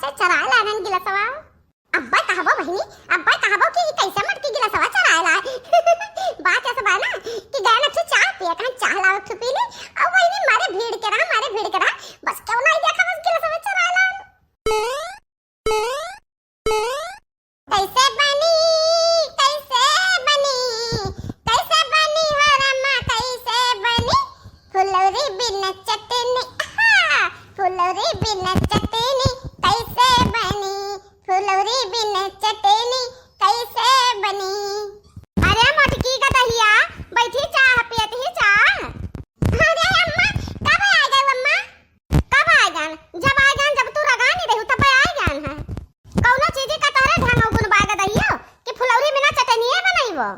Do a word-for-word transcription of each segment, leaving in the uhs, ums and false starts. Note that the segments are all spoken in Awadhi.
से चराए लानन गिलसवा। अब्बे कहबो बहिनी, अब्बे कहबो कि ई कैसे मटकी गिलसवा चराए लाए। बात ऐसे बा ना कि गए ना चाह पिए, कहाँ चाह लावे, पी ले। अब बहिनी मारे भीड़ के रहा, मारे भीड़ के रहा, बस क्यों नहीं देखा, बस गिलसवा चराए लाए। कैसे बनी, कैसे बनी, कैसे बनी हो रामा, कैसे बनी? फुलौरी बिन चटनी, आहा, फुलौरी बिन चटनी कैसे बनी? फुलौरी बिन चटनी कैसे बनी? अरे मोटकी गदहिया, बैठी चाह पियत ही चाह। अरे अम्मा, कब आ गए अम्मा? कब आए जान? जब आए जान, जब तू रगानी रही, तब आए जान है। कौनो चीज का तोहरे ढंग गुण बा गदहियो कि फुलौरी बिना चटनिए बनइबो?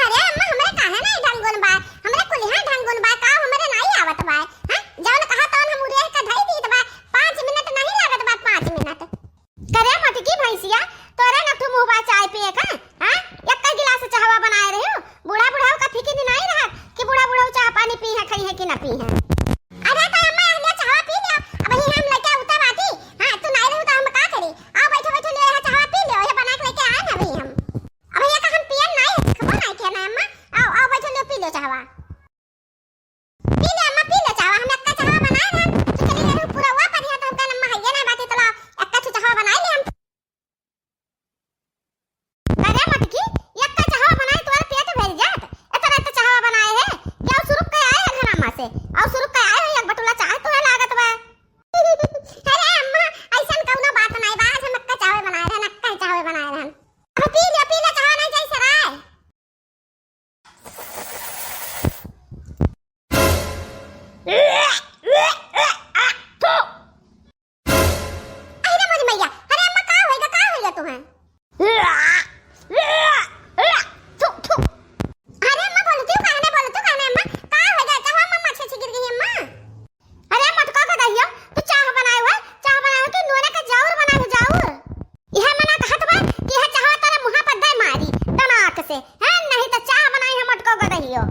अरे अम्मा, हमरे काहे नहीं ढंग गुण बा? हमरे कुलिहा ढंग गुण बा, का हमरे नहीं आवत बा? हैं? जौन कहा तौन हम उरिया के धई दीत बा, पाँच मिनट नहीं लागत बा, पाँच मिनट। करे मोटकी भैंसिया, तोरे न तू मुँह बा चाय पिए का? हाँ? एक गिलास चाहवा बनाए रही हो, बूढ़ा बुढ़ाऊ का फिकिर नहीं रहत कि बूढ़ा बुढ़ाऊ चाह पानी पी है, खाई है कि ना पी है। अरे तो अम्मा, ले चाहवा पी लियो। अब ही हम लेके उता बाटी। हाँ, तू नहीं रहू तो हम का करी? आओ बैठो, बैठो, ले यहाँ चाहवा पी लियो। ये बना के लेके आए ना अभी हम। अब ये का हम पियन नहीं, खबो नहीं के ना अम्मा। आओ, आओ बैठो, ले पी लो चाहवा। पी ले अम्मा, पी ले चाहवा। हम एक्का चाहवा बनाए रहन। तू चली गई रहू पूरा वा पर यहाँ तो हम कहन अम्मा हइये ना बाटी, तो लाओ, एक्का ठो चाहवा बनाए ले हम। अरे मटकी, एक्का चाहवा बनाए तोर पेट भर जात? इतना तो चाहवा बनाए है, क्या सुरुक के आए है घरामा से? और सुरुक के आए है, एक बटुला चाह तोहे लागत बा। अरे अम्मा, ऐसन कौनो बात नहीं बा, आज हम एक्का चाहवे बनाए रहन, एक्का चाहवे बनाए रहन। अब पी ले, पी ले, चाहवा नहीं जाई सराय। अरे मोरी मैया, अरे अम्मा, का होइगा, का होइगा तुहें? थू, थू। अरे अम्मा, बोलती हूँ, काहे नहीं बोलती हूँ, काहे नहीं अम्मा? का होइगा? चाहो अम्मा, माछी छिगिर गई अम्मा। अरे मोटका गदहियो, तू चाह बनाए हुए, चाह बनाए हो कि नून का जाउर बनाए हो, जाउर? यह मना कहत बा कि यह चाहवा तारे मुहा पर दे मारी, दनाक से, हैं? नहीं तो चाह बनाई हम मोटका गदहियो।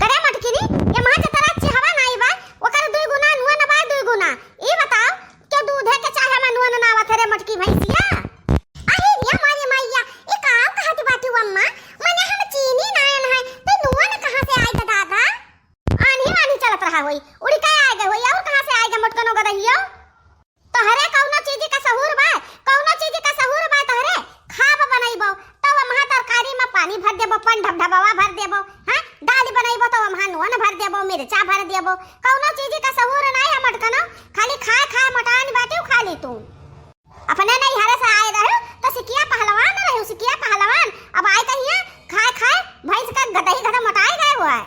करे मोटकिनी, ये महा जतरा चाहवा नाई बा, ओकर दुई गुना नून बा, दुई गुना। ई बताओ, क्यों दूधे के चाह में नून ना आवत है रे मोटकी भैंसिया? अरे रे मोरी मैया, ई का कहत बाटू अम्मा? मने हम चीनी नायन है, तो नून कहाँ से आई ग दादा? आन्ही वान्ही चलत रहा होई, उड़ी के आए गए होई, और कहाँ से आए गए मोटकनो गदहियो? तोहरे कौनो चीज का सहूर बा, कौनो चीज का सहूर बा तोहरे? खाब बनइबो, तब वहाँ तरकारी में पानी भर देबो, पन ढबढबावा भर देबो, हाँ? दाल बनइबो, तब वहाँ नून भर देबो, मिर्चा भर देबो। कौनो चीज का सहूर नाई है मोटकनो, खाली खाए खाए मोटान बाटिउ खाली तू। अपने नैहरे से आए रहे तो सिकिया पहलवान रहे, सिकिया पहलवान। अब आए कहिया खाए खाए भैंस का गदही गधा मोटाए गए हुआ है।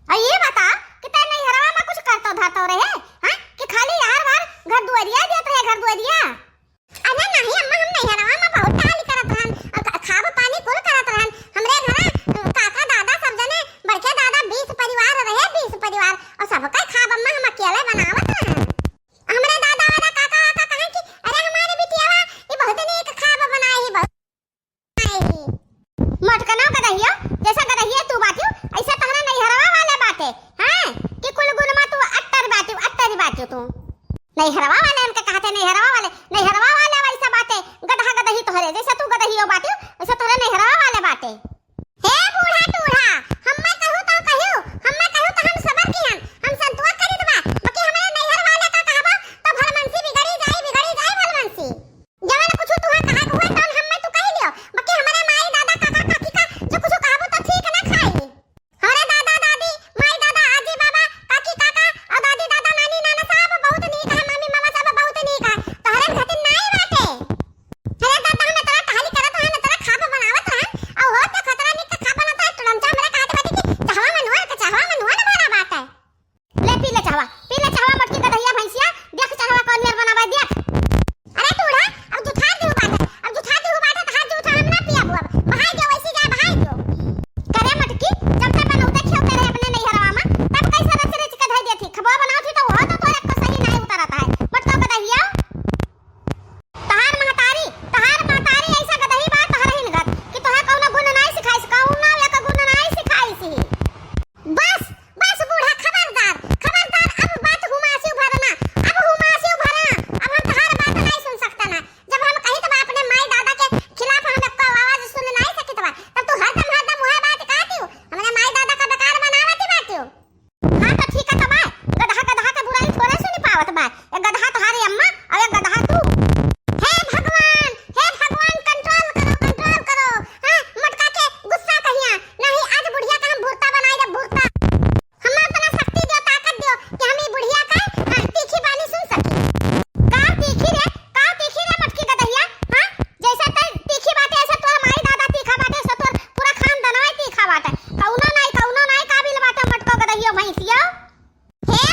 और ये बता कि तै नैहरवा में कुछ करतो धरतो रहे, हाँ? कि खाली यार वार घर दुआरिया देत रहे, घर दुआरिया? अरे नहीं अम्मा, हम नैहरवा में बहुत टहली करत रहन, अ, ख-, खाब पानी कुल करत रहन। हमरे घरा, अ, काका दादा सब जने, बड़के दादा बीस परिवार रहे, बीस परिवार, और सबका खाब अम्मा हम अकेले बनावत रहन। हमरे दादा वादा काका वाका कहे कि अरे हमारे बिटियावा, ये बहुत नीक खाब बनाए ही, बहुत मोटकनो गदहियो, जैसे गदहिये तू बाटियो, ऐसे तोहरे नैहरवा वाले बाटे, हैं? कि कुल गुनमा तू अट्टर बाटियो, अट्टर बाटियो तू। नैहरवा वाले हमके कहते, नैहरवा वाले, नैहरवा वाले वैसे बाटे, गदहा गदही तोहरे, जैसे तू गदहियो बाटियो, वैसे तोहरे नैहरवा वाले बाटे। हे बूढ़ा टूढ़ा, हम्मे कहू तो कहू, हम्मे कहू तो हम सबर किहन, हम संतोष करित बा, बाकी हमरे नैहर वाले का कहबो तो भलमनसी बिगड़ी जाई, बिगड़ी जाई भलमनसी। जवन कुछ तुहा कहा के हुए तवन हम्मे तू कह लियो, बाकी हमरे माई दादा काका काकी का जो कुछ कहबो तो ठीक ना खाई। हमरे दादा दादी, माई दादा, आजी बाबा, काकी काका और दादी दादा, नानी नाना सब बहुत नीक है, मामी मामा सब बहुत नीक है। तोहरे घर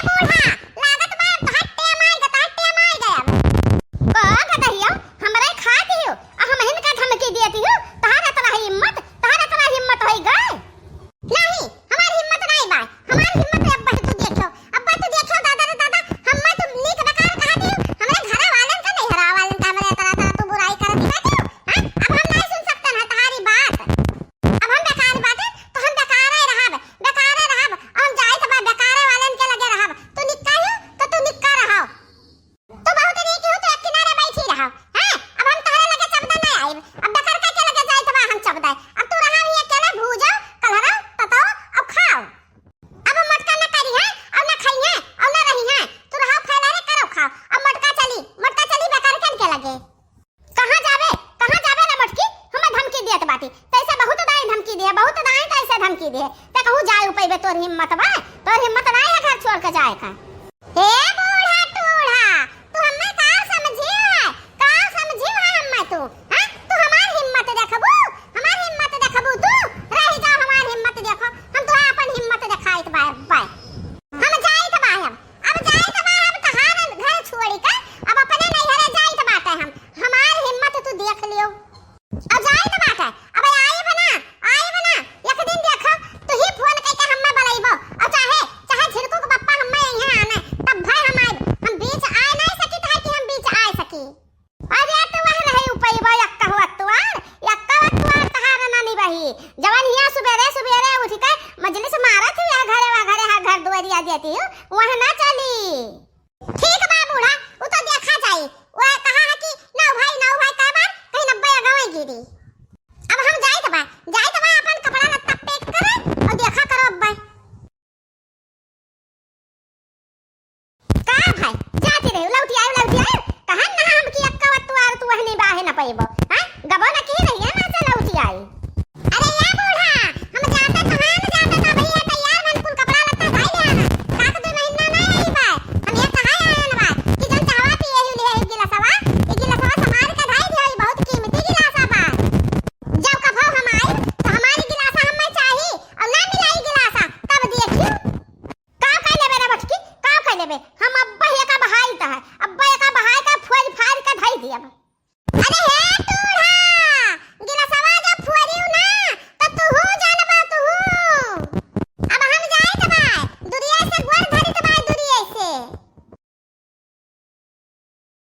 बूढ़ा, लागत बा तोहार टेम आइ गए, तोहार टेम आइ गए अब। का गदहियो, हमरे खात हियो, आ हमहिन का धमकी देत हियो, तोहार एतना हिम्मत, तोहार एतना हिम्मत होइ गए? नाहीं, हमार हिम्मत नाहीं बा, हमार हिम्मत अब्बे तू देखियो, अब्बे तू देखियो दादा रे दादा, हम्मे तू नीक बेकार कहा दियो, हमरे घरे वालन का, नैहरा वालन का हमरे एतना, एतना तू बुराई करत बाटे, हैं? अब हम नाहीं सुन सकते हैं तोहारी बात। अब हम बेकार बाटे, तो हम बेकारे रहब, बेकारे रहब, हम जाइत बा बेकारे वालन के लगे रहब। तू निक्का हो, तो तू निक्का रहो। तू बहुत नीक हो, तू एक किनारे बैठी रहो, हैं? अब हम तोहरे लगे चबदा ना आइब। अब बेकार के, के लगे जाइत बा हम चबदा। अब तू रहा ही अकेले, भूजो, कलहरो, ततो, अब खाओ। अब हम मोटका ना करी है, और ना खाई है, और ना रही है। तू रहो फैला रे, करो खाओ। अब मोटका चली, मोटका चली बेकार के, के लगे। कहाँ जाबे, कहाँ जाबे रे मोटकी? हमें धमकी देत बाटी। तैसे बहुत दाई धमकी दिए, बहुत दाई तैसे धमकी दिए। ते कहूँ जाए उपैबे, तोर हिम्मत बा? तोर हिम्मत नाहीं है घर छोड़ के जाए का। हे बूढ़ा टूढ़ा, तू हमें का समझी है? का समझी है हमें तू? हाँ? तू हमार हिम्मत देखबू? हमार हिम्मत देखबू तू? रही जाओ, हमार हिम्मत देखो। हम तोरा अपन हिम्मत देखाइत बा, बा। हम जाइत बा हम। अब जाइत बा हम तहार घर छोड़ी के, अब अपने नैहरे जाइत बाटे हम। हमार हिम्मत तू देख लियो। अब जाइत बाटे, अब आइब ना, आइब ना। एक दिन देखो, तू ही फोन कइके हम्मे बलइबो। और चाहे, चाहे झिरकू के पप्पा हम्मे यहाँ आने, तब भाई हम आइब। हम बीच आए नाहीं सकी, काहे कि हम बीच आए सकी। अरे, तू वह नहीं उपैबो, यक्का हो अतुआर, यक्का हो अतुआर तहार ना निबही। जवन हियाँ सुबेरे सुबेरे उठ के मजलिस मारत ही, वह घरे, वह घरे, हाँ, घर दुआरिया देती हूँ, वह ना चली। ठीक बा बूढ़ा, उ तो देखा जाई। वह कहा है कि नौ भाई, नौ भाई कै बार कहीं नब्बे अगवे गिरी। अब हम जाइत बा, जाइत बा, अपन कपड़ा लत्ता pack करे और देखा करो अब्बे। का भाई, जाती रही, लौटी आयो, लौटी आयो। कहन ना हम कि यक्का अतुआर तू वहनी बाहे न पइबो, हाँ? गबो न की रही है, ना से लौटी आई। अरे या बूढ़ा, हम जाते कहाँ न जाते ना भैया, तैयार मन कुल कपड़ा लत्ता धइ ले आना। सात दो महीना ना आई बा, हम ये कहाँ आयन बा कि जन चाहवा पिए ही लिहे एक गिलासवा, एक गिलासवा समार के धइ दियो, ई बहुत कीमती गिलासा बा। जब कभो हम आई तो हमारी गिलासा हमें चाही और ना मिलाई गिलासा, तब देखियो। का कह लेबे रे बटकी, का कह लेबे? हम अब्बा ही एका बहाई त है, अब्बा एका बहाई का फोज फाड़ के धई दियब। अरे हे